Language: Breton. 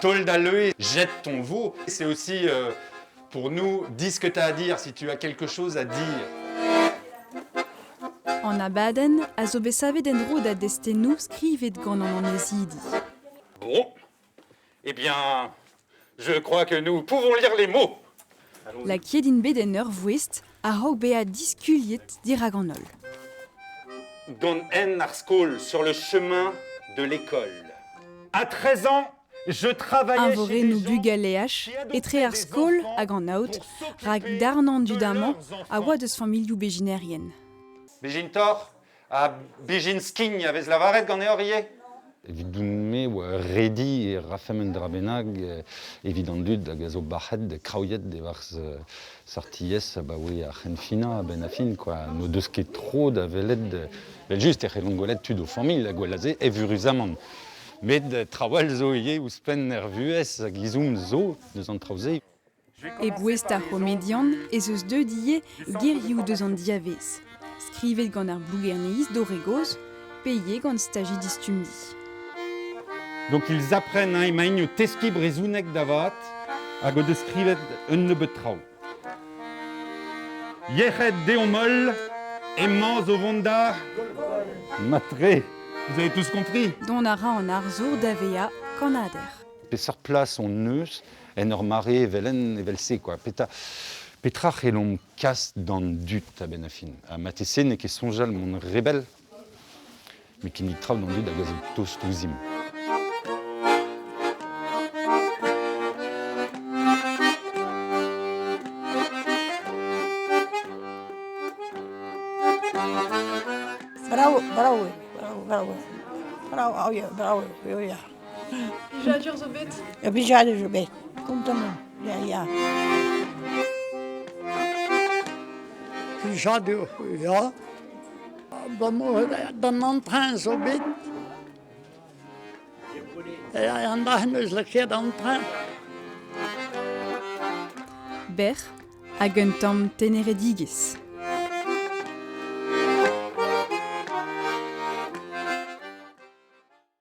Taol da leue, jette ton veau. C'est aussi euh, pour nous, dis ce que tu as à dire si tu as quelque chose à dire. An abadenn a zo bet savet en-dro da destennoù skrivet gant an annezidi. Bon, eh bien, je crois que nous pouvons lire les mots. Lakaet int bet en ur voest a-raok bezañ diskuliet dirak an holl. Gant en ar skol sur le chemin de l'école. À 13 ans, je travaillais chez des Eñvorennoù gens bugaleaj qui etre adoptaient ar des skol enfants hag an aod pour rak s'occuper darn an de dud amañ leurs a oa enfants. deus familhoù bejinerien. Bezhin torr ha bezhin skign a vez lavaret ganeoc'h ivez? Evidoun-me oa redi e rafemp un dra bennak evit an dud hag a zo bac'het, kraouiet e-barzh Sartilhez abaoe ar c'henfinañ a-benn ar fin quoi. N'o deus ket tro da welet, evel-just e c'hellont gwelet tud o familh ha gwell a se, evuruzamant. Met traoù all zo ivez ouzhpenn er vuhez hag ezhomm zo deus an traoù-se. E boest ar c'homedian ez eus deuet ivez gerioù deus an diavaez, skrivet gant ar Blougerniz Dore gozh pe ivez gant stajidi Stumdi. Donc ils apprennent, hein, emaint o teskiñ brezhoneg da vat hag o deus skrivet un nebeud traoù. Yec'hed deomp-holl, emañ zo vont da... Matre Vous avez tous compris? Dont a ra an arzour da vezañ kannader. Peseurt plas hon eus en ur mare evel-henn evel-se quoi. Petra, petra c'hellomp kas d'an dud a-benn ar fin? Ha marteze n'eo ket soñjal mont re bell, met kinnig traoù d'an dud hag a zo tost ouzhimp. Brav, brav eo, brav, brav eo. Brav, oh ya, brav eo, ya. Plijadur zo bet? Plijadur zo bet, kontant on, ya, ya. Plijadur, ya. D'an antren zo bet. An dra en deus lakaet an train. Bec'h hag un tamm teneredigezh.